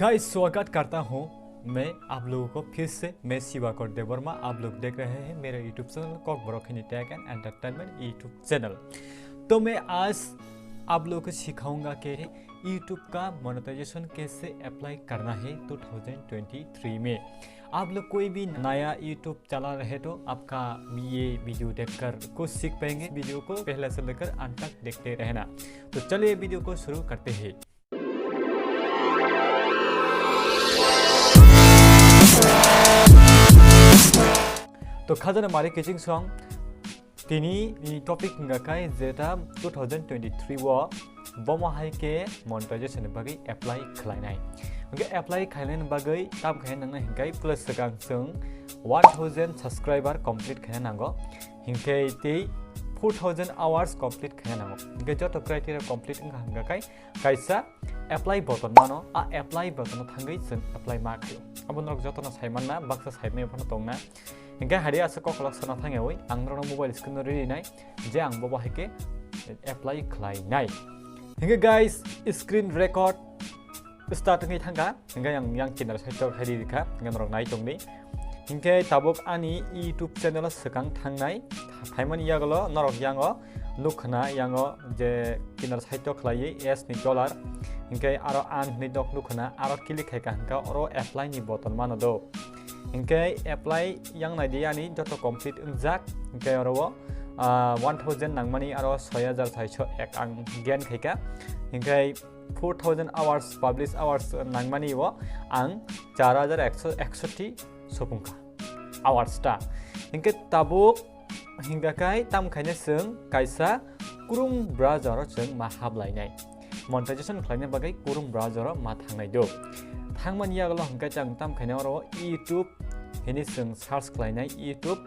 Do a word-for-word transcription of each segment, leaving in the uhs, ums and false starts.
गाइस, स्वागत करता हूँ मैं आप लोगों को फिर से। मैं शिवाकर देवर्मा, आप लोग देख रहे हैं मेरा YouTube channel Kokborok Hindi Tech and Entertainment YouTube channel. तो मैं आज आप लोगों को सिखाऊंगा कि YouTube का मोनेटाइजेशन कैसे अप्लाई करना है दो हज़ार तेईस में। आप लोग कोई भी नया YouTube चला रहे तो आपका ये वीडियो देखकर कुछ सीख पाएंगे। वीडियो को पहले से लेकर अंत तक देखते रहना। तो चलिए वीडियो को शुरू करते हैं। To khajana mari kiching song tini ni topic hwnga khai jeta two thousand twenty-three o bomo hai khe monetization ni bagwi apply khlainai. Hwnkhe apply khlainani bagwi tam khai nangna hinkai plus swkang chwng one thousand subscriber complete khaina nango. Hinkhe tei four thousand hours complete khaina nango. Hinkhe joto criteria complete wngkha hwnkha khai kaisa apply button mano, a apply button o thangwi chwng apply ma khaio. Abo norok jotono sai manna, baksa sai manya phano tongna. Hinkhe hari asa kokolok sana thangyawi ang norokno mobile screen o riri nai je ang bobo hai khe apply khlai nai. Hinkhe guys, screen record start wngwi thangkha. Hinkhe ang yang kinar side o khai rikha, hinkhe norok nai tongdi. Hinkhe tabuk ani YouTube channel o swkang thangnai. Phaimani yagulo norok yango nukkhna, yango je kinar side o khlaiwi S ni dollar. Hinkhe aro earn hwnwi nok nukkhna, aro click khaikha hwnkha oro apply ni button mano do. Hinkhe apply yang naidi ani joto complete wngjak. Hinkhe oro o, ah, one thousand nangmani aro soi hajar saiso ek ang gain khaikha. Hinkhe four thousand hours, publish hours nangmani o ang char hajar ekso, ekso ti sopungkha hours ta. Hinkhe tabuk hingka kai tam khaina chwng kaisa Chrome browser o chwng ma hablainai. Monetization khlaina bagwi Chrome browser o ma thangnai do. Thangmani yagulo hingka chang tam khaina oro YouTube hini chwng search khlainai, youtube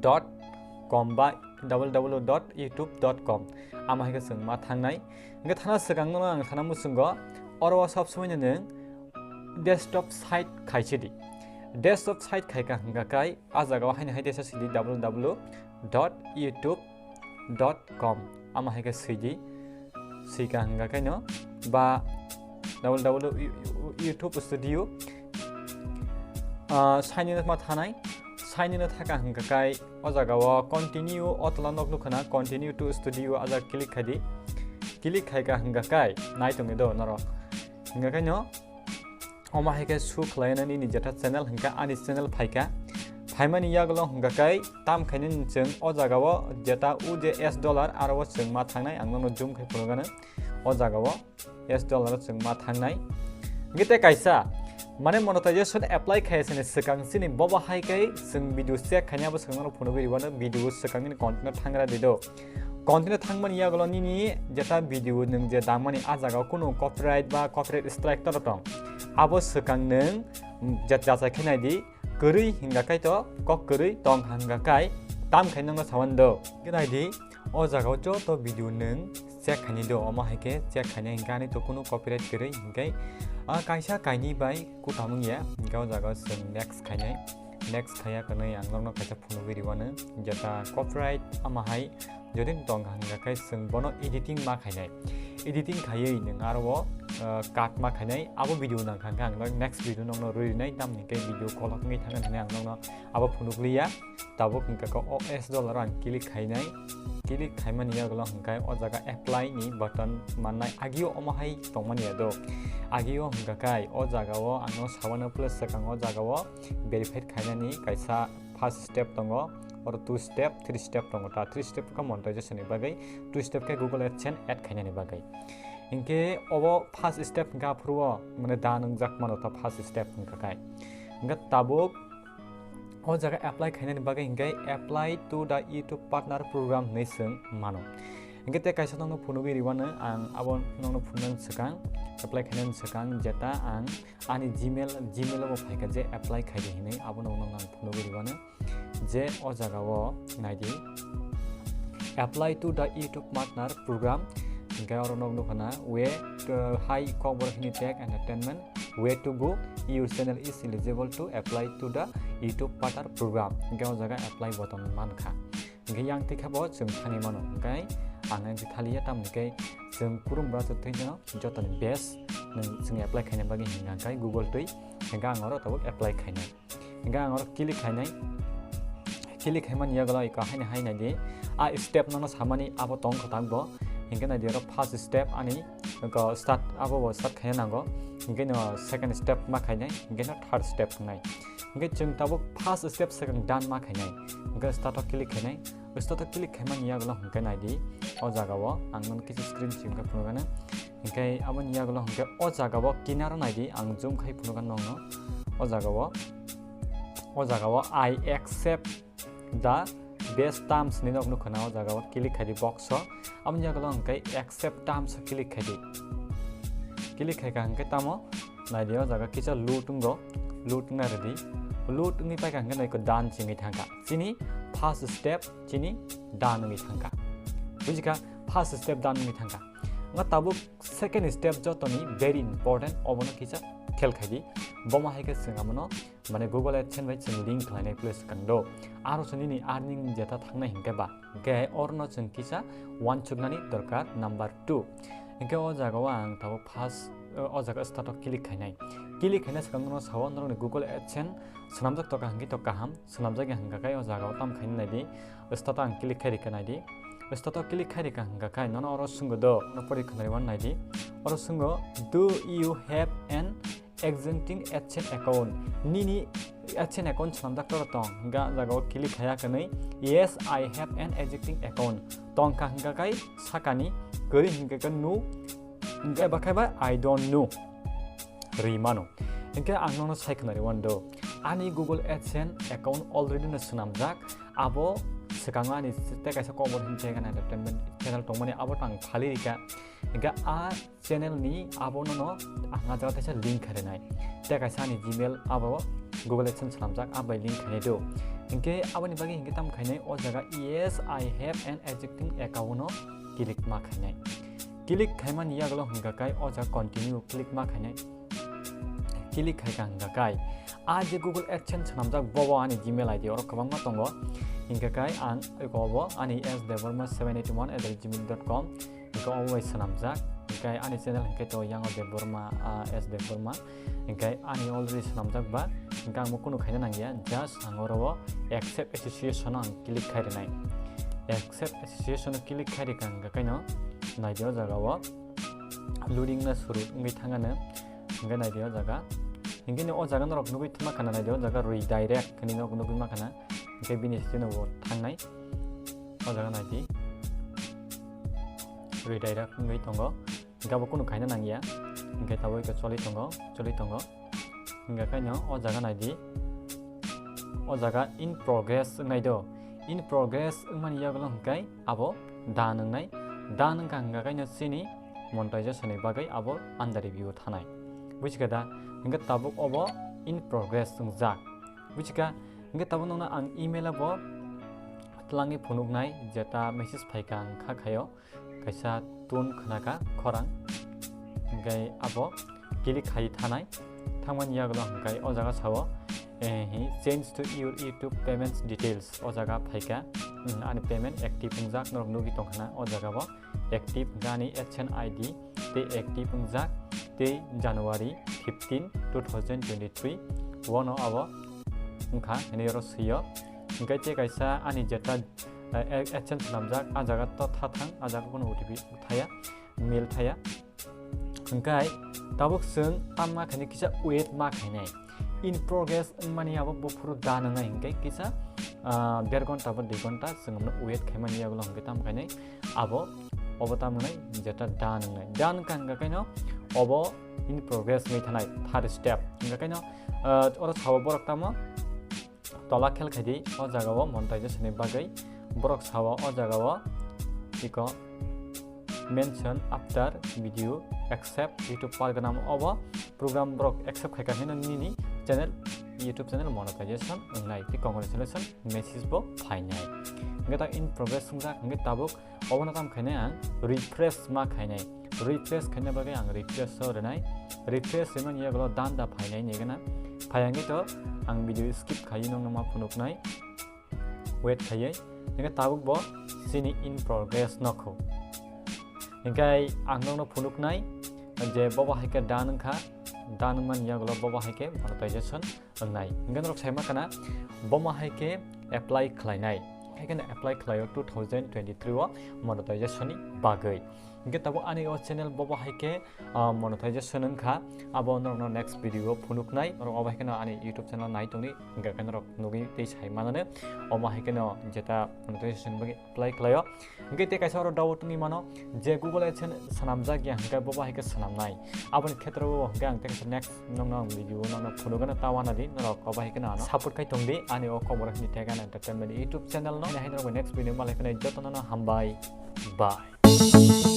dot com ba w w w dot youtube dot com. Ama hai khe chwng ma thangnai. Hingke thana swkang no ang thana muchungo oro o sob somoi no nwng desktop site khaisidi. Desktop site khaika hingka kai a jaga o haino hai tesa sidi w w w dot youtube dot com. Ama hai khe swidi. Swika hingka kai no ba w w w YouTube Studio. Ah, sign in ma thanai. Sign in thaka hingka kai o jaga o continue o tola nok nukha na, continue to studio a jaga click khai di. Click khaika hingka kai nai tongni do norok. Hingka kai no omo hai khe su khlai nani ni jeta channel hingka ani channel phaika. Phaimani yagulo hingka kai tam khainani chwng o jaga o jeta u je S dollar aro o chwng ma thangnai ang nono zoom khai phunukgano o jaga o. S dollar o chwng ma thangnai. Hingke tei kaisa, mane monetization apply khaisani swkang chini bobo hai kai chwng video check khaina bo swkang no phunugwi rwano video swkang ni continue thangra di do. Continue thangmani yagulo nini jeta video nwng je dangmani a jaga o kunu copyright ba copyright strike toro tong. Abo swkang nwng ja-, jachai khe nai di, kwrwi hingka kai to kok kwrwi tong hingka kai tam khai nangno sawan do. Hingke nai di, o jaga o joto video nwng check khaini do, omo hai khe check khaina hingke ani to kunu copyright kwrwi, hingke, ah, kaisa kaini bai kutam wngya, hingke o jaga o chwng next khainai, next khaiya kwnwi ang norokno kaisa phunugwi rwano, jeta copyright ama hai jodi tong hingka khe chwng bono editing ma khainai, editing khaiwi nwng aro o, ah, cut ma khainai, abo video nang kha hingke ang next video nokno rwi rinai, tamni hingke video kolok wngwi thangna hinwi ang nokno abo phunukliya. Tabuk hingka khe o S dollar ang click khainai. Click khaimani yagulo hingkhe o jaga apply ni button mannai agio omo hai tongmani ya do. Agio hingka khe o jaga o ang no sawano plus swkang o jaga o verified khainani kaisa first step tongo. Oro two step, three step tongo. Ta three step khe monetization ni bagwi, two step khe Google AdSense add khainani bagwi. Hingkhe obo first step hingkhe aphuru o mane da nwngjak mano ta first step hingkha khe. Hingkhe tabuk o jaga apply khainani bagwi hingkhe apply to the YouTube Partner Program hinwi chwng mano. Hingkhe tei kaisa nokno phunugwi rwano ang abo nokno phunuknani swkang, apply khainani swkang jeta ang ani Gmail, Gmail o bo phaikha je apply khaidi hinwi abo nokno ang phunugwi rwano je o jaga o naidi apply to the YouTube Partner Program hingkhe oro nok nukha na way to, hi Kokborok Hindi Tech Entertainment. Where to go? Your channel is eligible to apply to the YouTube Partner Program. Hingke o jaga apply button mankha. Hingke yang tikha bo chwng thangwi mano. Hingke ang nang thaliya, tamni khe chwng kurum bwrachuk thwi no jotoni best nwng chwng apply khaina bagwi hwnka khe Google twi, hwnka ang oro tabuk apply khainai. Hwnka ang oro click khainai. Click khaimani yagulo iko haino hai naidi. A step nono samani abo tong kwtak bo. Hwnka naidi oro first step ani iko start abo bo start khaina nango. Hwnka no second step ma khainai. Hwnka no third step khainai. Hwnka chwng tabuk first step second done ma khainai. Hwnka start o click khainai. Start o click khaimani yagulo hwnka naidi. O jaga o ang nono kisa screen share khe phunukgano. Hingke aboni yagulo hingke o jaga o kinaro naidi, ang zoom khai phunukha nongno. O jaga o, o jaga o "I accept the best terms" ni nog nukha na, o jaga o click khai di box o. Aboni yagulo hingke "accept terms" o click khai di. Click khai kha hingke tamo naidi, o jaga kisa load wngo, load wngna rwdi. Load wngwi paikha hingke naiko done chingwi thangkha. Chini first step chini done wngwi thangkha. Bujikha, first step done wngwi thangkha. Nga tabuk second step jotoni very important, obono kisa khel khai di. Bomo hai khe chwng amono, mane, Google AdSense bai chwng link khlainai place kando. Aro se nini earning jeta thangnai hinkhe ba. Hinkhe orno chwng kisa uansuknani dorkar number two. Hinkhe o jaga o ang tabuk first, o jaga start o click khainai. Click khaina swkang no sao norokni Google AdSense swnamjak toka hinkhe to kaham, swnamjak ya hinkha khe o jaga o tam khaina naidi. Start o ang click khai rikha naidi. Start o click khai rikha hingka khai nono oro swngo do, no pori khwnari wan naidi. Oro swngo, "Do you have an existing AdSense account?" Nini AdSense account swnamjak toro tong? Hingka jaga o click khaya kwnwi, "Yes, I have an existing account." Tongkha hingka khai sakani kwrwi hingka khe no, hingka ba khai ba, "I don't know." Ri mano. Hingke ang nono sai khwnari wan do. Ani Google AdSense account already no swnamjak. Abo swkango ani tei kaisa Kobor hwn channel, entertainment channel tongmani abo tang phali rika. Hingke a channel ni abo nono ang a jaga teisa link kharinai. Tei kaisa ani Gmail abo Google AdSense swnamjak, a bai link khainai do. Hingke aboni bagwi hingke tam khainai o jaga, "Yes, I have an existing account" no click ma khainai. Click khaimani yagulo hingka kai o jaga continue click ma khainai. Click khai kha hingka kai a je Google AdSense swnamjak bobo ani Gmail I D oro kwbangma tongo. Hingka kai ang eko bo ani S Debbarma seven eight one at the rate gmail dot com. Hingka obo bai swnamjak. Hingka ani channel hingke to Yango Debbarma, ah, S Debbarma. Hingke ani already swnamjak ba. Hingke ang bo kunu khaina nangya. Just ang oro o accept association o ang click khai rinai. Accept association o click khai rikha hingka kaino naidi o jaga o. Loading na suru wngwi thangano. Hingke naidi o jaga. Hingke ni o jaga norok nugwi thangma khana naidi o jaga redirect hwnwi norok nugwi ma khana. Hingke bini sitino bo thangnai. O jaga naidi. Redirect wngwi tongo. Hingke abo kunu khaina nangya. Hingke tabuk iko choli tongo, choli tongo. Hingke kaino o jaga naidi. O jaga in progress wngnai do. In progress wngmani yagulo hingke abo done wngnai. Done wngkha hingka kaino chini monetization ni bagwi abo under review thanai. Bujikhada, hingke tabuk obo in progress wngjak. Bujikhada, hingke tabuk nokno ang email o bo twlangwi phunuknai, jeta message phaikha ang kha khaio. Kaisa tune khwnakha khorang, hingke abo click khai thanai. Thangmani yagulo hingke o jaga sao, eh, hi, "Change to your YouTube payments details." O jaga phaikha, hmm, ani payment active wngjak norok nugwi tongkhana o jaga bo. Active hingke ani AdSense I D tei active wngjak tei January fifteen, two thousand twenty-three, bono abo wngkha hinwi oro swio. Hingke tei kaisa ani jeta, eh, AdSense swnamjak, a jaga to tha thang, a jaga bono O T P thaya, mail thaya. Hingke tabuk chwng tamma khaini kisa wait ma khainai. In progress wngmani abo buphuru done wngnai hingke kisa, ah, der ghonta bo dui ghonta chwng wait khaimani yagulo hingke tam khainai. Abo, obo tam wngnai jeta done wngnai. Done wngkha hingka kaino obo in progress wngwi thanai third step. Hingka kaino, ah, oro sao borok tamo tola khel khai di, o jaga o monetization ni bagwi borok sao o jaga o iko mention after video accept YouTube program, obo program borok accept khai kha hino nini channel, YouTube channel monetization wngnai tei congratulation message bo phainai. Hingke ta in progress wngjak hingke tabuk obono tam khainai ang refresh ma khainai. Refresh khaina bagwi ang refresh o rinai. Refresh rimani yagulo done da phainai ni gana. Phai hingke to ang video skip khaiwi nongno ma phunuknai. Wait khaiwi. Hingke tabuk bo chini in progress nokho. Hingke ang nokno phunuknai je bobo hai khe done wngkha, done wngmani yagulo bobo hai khe monetization wngnai. Hingke norok saima khana bomo hai khe apply khlainai. Hingke no apply khlaio two thousand twenty-three o monetization ni bagwi. Hingke tabuk ani o channel bobo hai khe, ah, monetization wngkha, abo norokno next video o phunuknai. Norok obo hai kheno ani YouTube channel nai tongdi, hingke khe norok nugwi tei sai manano. Omo hai kheno jeta monetization bagwi apply khlaio. Hingke tei kaisa oro doubt wngwi mano je Google AdSense swnamjak ya hingke bobo hai khe swnamnai. Aboni khetreo hingke ang tei kaisa next nokno ang video nokno phunukgano ta wanadi norok obo hai kheno ano support khai tongdi ani o Komorok ni Thegan Entertainment YouTube channel no. Ani hai norok next video malai kheno jotono no hambai. Bye.